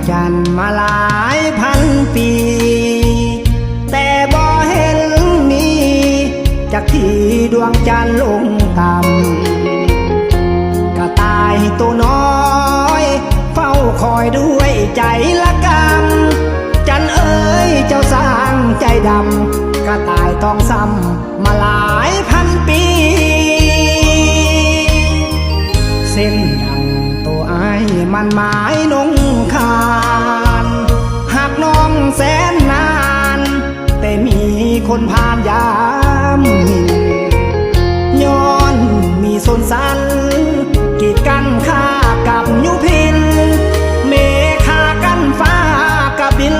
ຈັນມາຫຼາຍພັນປີ ແຕ່ບໍ່ເຫັນມີຈັກທີດວງຈັນລົງຕ່ຳ. ກະຕ່າຍໂຕນ້ອຍເຝົ້າຄອຍດ້ວຍໃຈລະກຳ, ຈັນເອີຍເຈົ້າຊ່າງໃຈດຳ, ກະຕ່າຍຕ້ອງຊ້ຳ ມາຫຼາຍພັນປີ. ເຊັ່ນດັ່ງໂຕອ້າຍໝັ້ນໝາຍນົງຄານ, ຮັກນ້ອງແສນນານ ແຕ່ມີຄົນຜ່ານຢາມໝິ່ນ. ຍ້ອນມີຊົນຊັ້ນ ກີດກັ້ນຂ້າກັບຍຸພິນ, ເມຄາກັ້ນຟ້າກັບດິນ.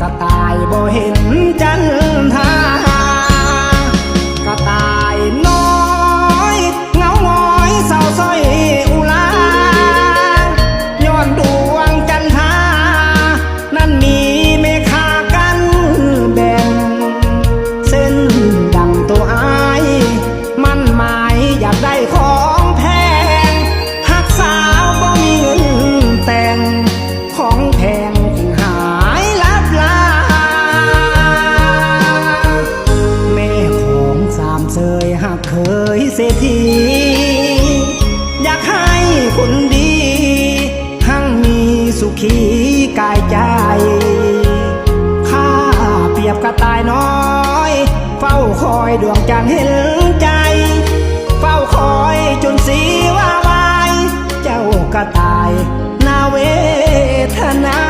ກະຕ່າຍບໍ່ເຫັນຈັນທາ, ກະຕ່າຍນ້ອຍເງົາງອຍເສົ້າຊ້ອຍອຸລາ, ຍ້ອນດວງຈັນທານັ້ນມີເມຄາກັ້ນແບ່ງ. ເຊັ່ນດັ່ງໂຕອ້າຍໝັ້ນໝາຍຢາກໄດ້ຂອງແພງ, ຮັກສາວບໍ່ມີເງິນແຕ່ງ ຂອງແພງຈຶ່ງຫາຍລັບລາ. ແມ່ຂອງສາມເຊີຍຮັກເຄີຍເສດຖີ, ຢາກໃຫ້ຄົນດີຮັ່ງມີສຸຂີກາຍໃຈ. ຂ້າປຽບກະຕ່າຍນ້ອຍ ເຝົ້າຄອຍດວງຈັນເຫັນໃຈ, ເຝົ້າຄອຍຈົນຊີວາວາຍ ເຈົ້າກະຕ່າຍໜ້າເວທະນາ.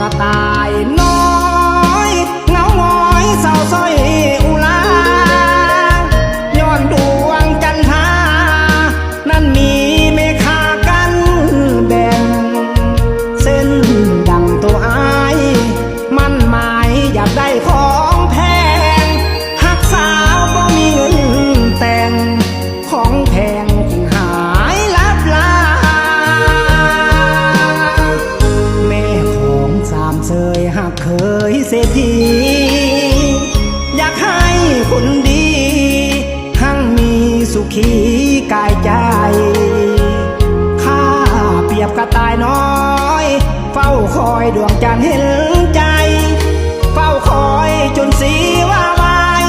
ກະຕ່າຍນ້ອຍເງົາງອຍເສົ້າຊ້ອຍອຸລາ, ຍ້ອນດວງຈັນທາ ນັ້ນມີເມຄາກັ້ນແບ່ງ. ເຊັ່ນດັ່ງໂຕອ້າຍໝັ້ນໝາຍຢາກໄດ້ຂອງແພງ, ຮັກສາວບໍ່ມີເງິນແຕ່ງ, ຂອງແພງຈຶ່ງຫາຍລັບລາ. ແມ່ຂອງສາມເຊີຍຮັກເຄີຍເສດຖີ, ຢາກໃຫ້ຄົນດີ ຮັ່ງມີສຸຂີກາຍໃຈ. ຂ້າປຽບກະຕ່າຍນ້ອຍ ເຝົ້າຄອຍດວງຈັນເຫັນໃຈ, ເຝົ້າຄອຍຈົນຊີວາວາຍ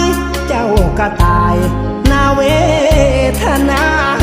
ເຈົ້າກະຕ່າຍໜ້າເວທະນາ.